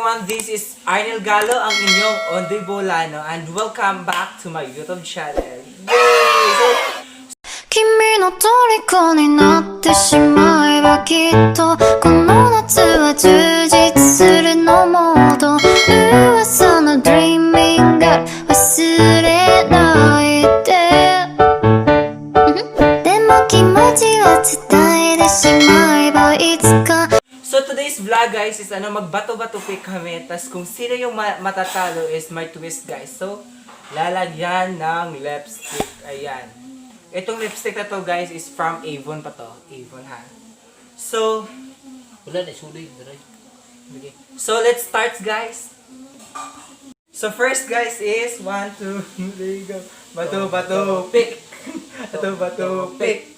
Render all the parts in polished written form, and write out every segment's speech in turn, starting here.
Everyone, this is Arnel Galo, ang inyong Ondoy Bolano, and welcome back to my YouTube channel. Yay! So, 君の虜になってしまえばきっとこの夏は充実するのもっと噂の Dreaming Girl 忘れないで。でも気持ちは伝えてしまえばいつか。 So today's vlog, guys, is ano, magbato-bato pick kami. Tas kung sino yung matatalo is may twist, guys. So, lalagyan ng lipstick. Ayan. Itong lipstick na to, guys, is from Avon pa to. Avon ha. So, Wala na, suloy. Daray. Okay. So let's start, guys. So first, guys, is 1, 2, 3, go. Bato, bato, pick. Bato, bato, pick.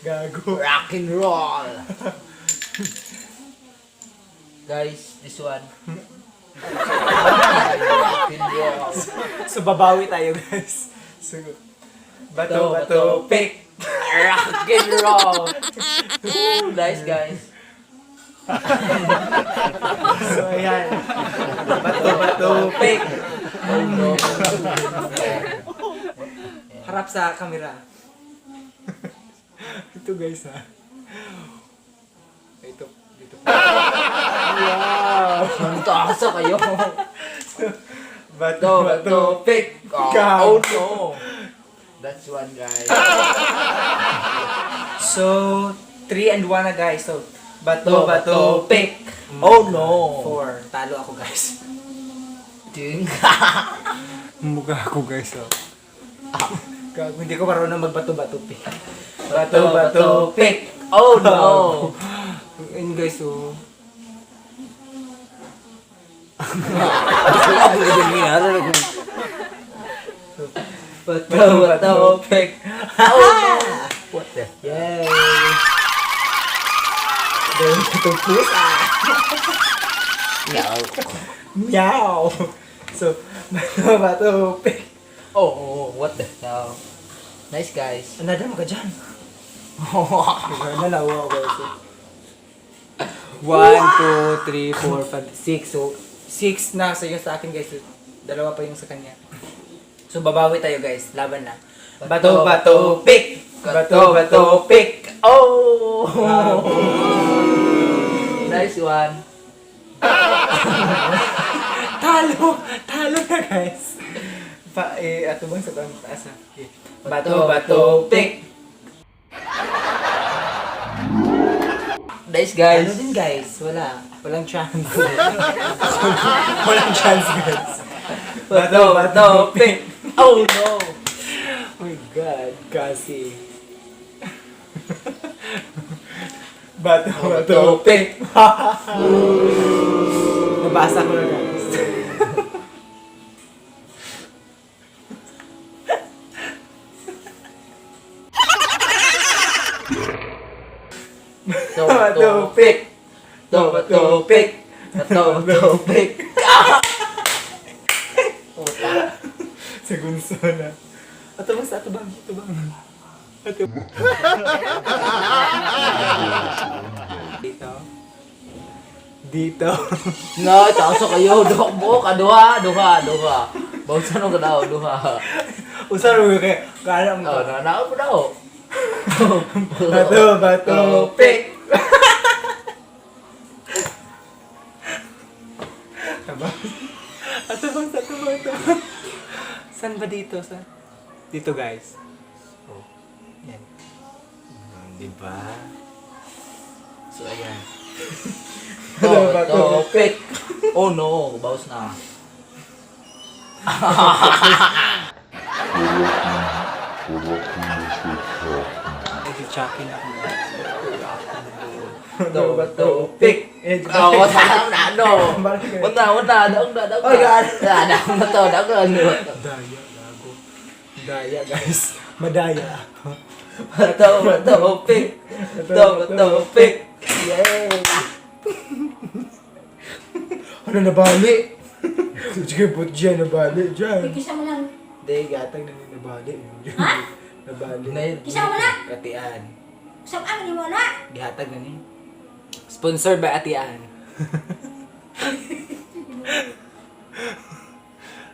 Gago. Rock and roll! Guys, this one. Rock and roll. So babawi tayo, guys. So, bato, bato, pick. Rock and roll! Woo, nice, guys. So ayan. Bato, bato, pick. Oh no. Harap sa camera. Ito, guys, ha. Ito, dito. Wow! Ang taas kayo. Bato, bato, pick! Oh, Gago. oh no. That's one, guys. So, 3 and 1 na, guys. So, bato, bato, pick! Oh no. 4. Talo ako, guys. Ding. Mukha ako, guys, oh. Gago, hindi ko marunong magbato-bato, pick. Bato, bato, pick! Oh no. Ayun, guys, oh. Bato, bato, pick. Oh no. What the? Yay! Gawin ko itong pusa! Meow. Meow! So, bato, bato, pick! Oh, what the hell? Nice, guys. Another mo ka dyan. Nalawa ako, guys. 1, 2, 3, 4, 5, 6. So, 6 na sa yung sa akin, guys. So, dalawa pa yung sa kanya. So, babawi tayo, guys. Laban na. Bato, bato, pick! Bato, bato, pick! Oh! Nice one. Talo! Talo na, guys. Pa, eh, ato bang sa taas na? Okay. Bato, bato, pick! Nice, guys. Ano din, guys? Wala. Walang chance. Walang chance, guys. Bato, bato, pick! Oh no! Oh my God, kasi. Bato, bato, pick! Nabasa ko na, guys. Bato, Bato, pick! bato, bato, pick. Bato, bato, pick. Puta. Sa gunso na. Ato bang sa ato bang? Ato bang? Ato. Dito. Dito. No, taso kayo. Duha mo ka duha, duha, duha. Bawsan ka daw, duha. Usar mo kay kaya mo. Oh, na na mo daw. Bato, bato, pick. Aba. Ato bang sa ato bang? Ato bang? Saan ba dito? Saan? Dito, guys. Oh. Yan. Diba? So ayan. Bato, Bato, bato, bato, pick. Oh no, bawas na. Ay, si Chucky na ako. Bato, bato, pick. Eh, Oh, wala na, no. Bakit? Wala, wala, daog na, daog Oh, God. na. Daog na to, daog na. Daya, gago. Daya, guys. Madaya. Bato, bato, pick. Bato, bato, pick. Yay! Ano, nabali? Sige, put dyan, nabali dyan. Kisa mo lang. Hindi, gatag na ni nabali. Nabali. Na- Kisa mo na. Katian. Usap ang ni mo na. Gihatag na ni. Sponsored by Ate Ann.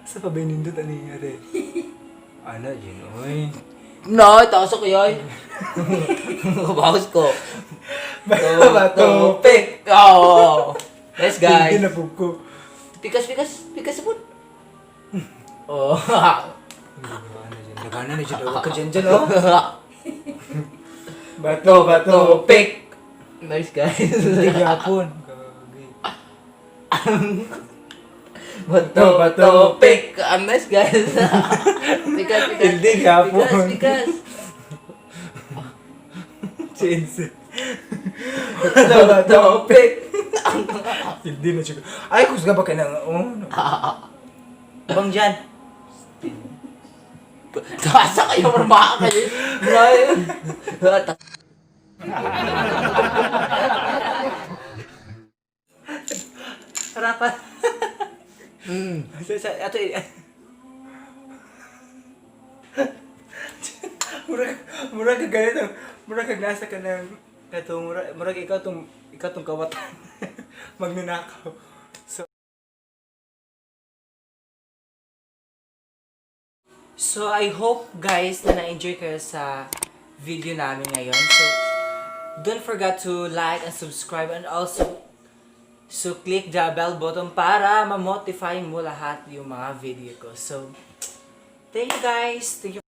Sa pa ba yung nindot? Ano yung ate? Ano, yun, oy. No, taas ko yoy. Kabawas ko. Bato, bato, pick! Oh. Yes, guys. Hindi na po ko. Pikas, pikas, pikas po. Oh. Ano dyan? Nagana na dyan. Huwag ka dyan dyan, oh. Bato, bato, pick! Nice, guys. Hindi yapon. Gagi. Bato, bato, pick. I'm nice, guys. Pikas, pikas. Hindi yapon. Pikas, pikas. Chance. Bato, bato, pick! Hindi na siya. Ay, kusga ba ka na? Oh, no. Bang dyan. Taasa kayo, marmaka kayo. Brian. Harapan. Sa, ato eh. Murag, murag ka ganito. Murag ka nasa ka ng kato, murag, murag ikaw tong kawatan. Magnanakaw. So, I hope, guys, na na-enjoy kayo sa video namin ngayon. So, don't forget to like and subscribe and also so click the bell button para ma-notify mo lahat yung mga video ko. So, thank you, guys. Thank you.